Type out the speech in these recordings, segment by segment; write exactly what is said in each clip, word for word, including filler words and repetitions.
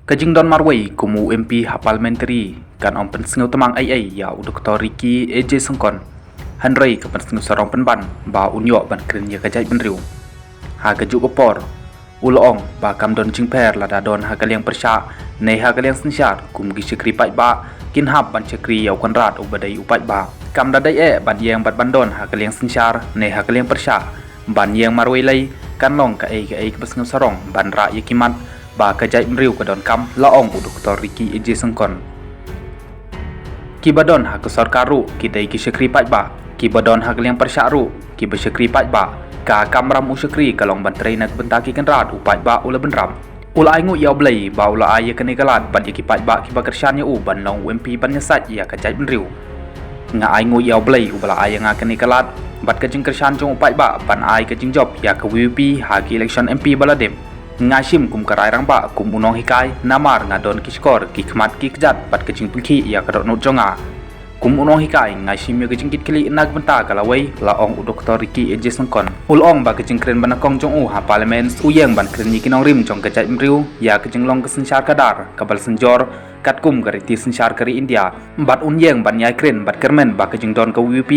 Ka jingdon marwei kum u M P ha Parliamentary kan ym pynsngewtmang ei ei ïa u Doktor Ricky A J Syngkon. Hynrei ka pynsngewsarong pynban ba un ïoh ban kren ïa ka jaitbynriew. Ha kajuh ka por, u la ong ba kam don jingpher lada don ha ka liang pyrshah ne ha ka liang synshar, kum ki shakri paidbah kin hap ban shakri ïa u Conrad uba dei u paidbah. Kam da dei eh ban ïeng bad ban don ha ka liang synshar ne ha ka liang pyrshah. Ban ïeng marwei lei kan long kaei kaei kaba sngewsarong ban rah ïa ki mat ba ka jaitbynriew ka donkam, la ong u Doktor Ricky A J Syngkon. Kiba don ha ka sorkar ruh ki dei ki shakri paidbah, kiba don ha ka liang pyrshah ruh kiba shakri paidbah. Ka kamram u shakri ka long ban trei na ka bynta ki kynrad u paidbah u la bynrap. U la ainguh ïa U Blei ba u la ai ïa kane ka lad bad ïa ki paidbah kiba kyrshan ïa u ban long u M P ban ïasaid ïa ka jaitbynriew. Nga ainguh ïa U Blei uba la ai ïa nga kane ka lad bad ka jingkyrshan jong u paidbah ban ai ka jingjop ïa ka V P P ha ki election M P ba la dep. Nga shim kum ka rai rangbah, kum u nonghikai, namar nga don ki shkor, ki khmat, ki kjat bad ka jingpynkhiah ïa ka dohnud jong nga. Kum u nonghikai nga shim ïa ka jingkitkhlieh na ka bynta ka lawei, la ong u Doktor Ricky A J Syngkon. U la ong ba ka jingkren ba nyngkong jong u ha Parliament, u ïeng ban kren ïa ki nongrim jong ka jaitbynriew ïa ka jinglong ka synshar khadar kaba la synjor katkum ka riti synshar ka ri India. Bad un ïeng ban ïai kren bad kyrmen ba ka jingdon ka V P P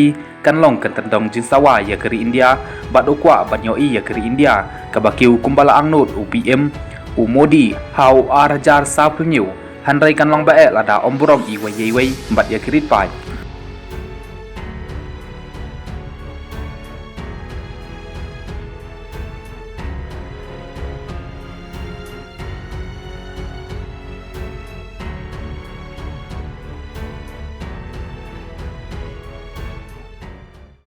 kan long ka tyndong jingsawa ïa ka ri India, bad u kwah ban ïohi ïa ka ri India kaba kiew kumba la angnud u P M u Modi ha u ar hajar sawphew hynñiew. Hynrei kan long ba eh lada ym burom iwei ïa iwei bad ïa ki rit paid.